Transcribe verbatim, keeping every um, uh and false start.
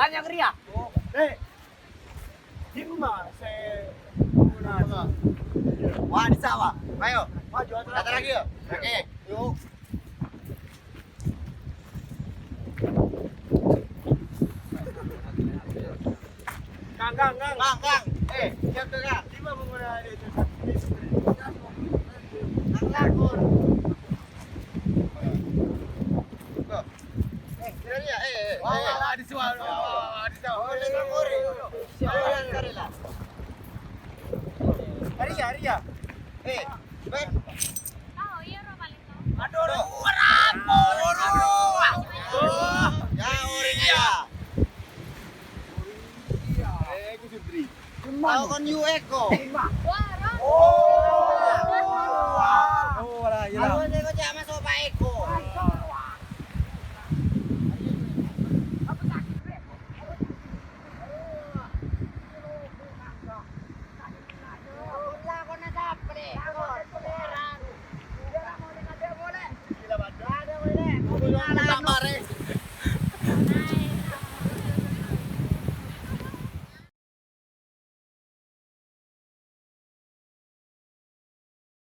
Yang ria. Eh, dimma sè Wah, di sawah. Ayo. Maju, atur lagi ya. Oke, yuk. Kang, Kang, Kang. Kang, Kang. Eh, siap tuh, Kang. Dimma bangunan itu? Kang, Kang. Tuh. Eh, kira dia, eh, eh, wah, eh. Wah, wah, di suara. Wah, wah, wah, di suara. Oh, ini kan kori. Siapa yang kari lah? Ria, Ria. Eh, Ben. Oh, iya, Ro, paling tahu. Aduh, Ro, Ro, Ro, Ro. Ya, orang iya. Eh, Gus Sutri. Tao kon yu eko. Oh. Oh, lah, iya. Aku ini kok cak masuk Pak Eko.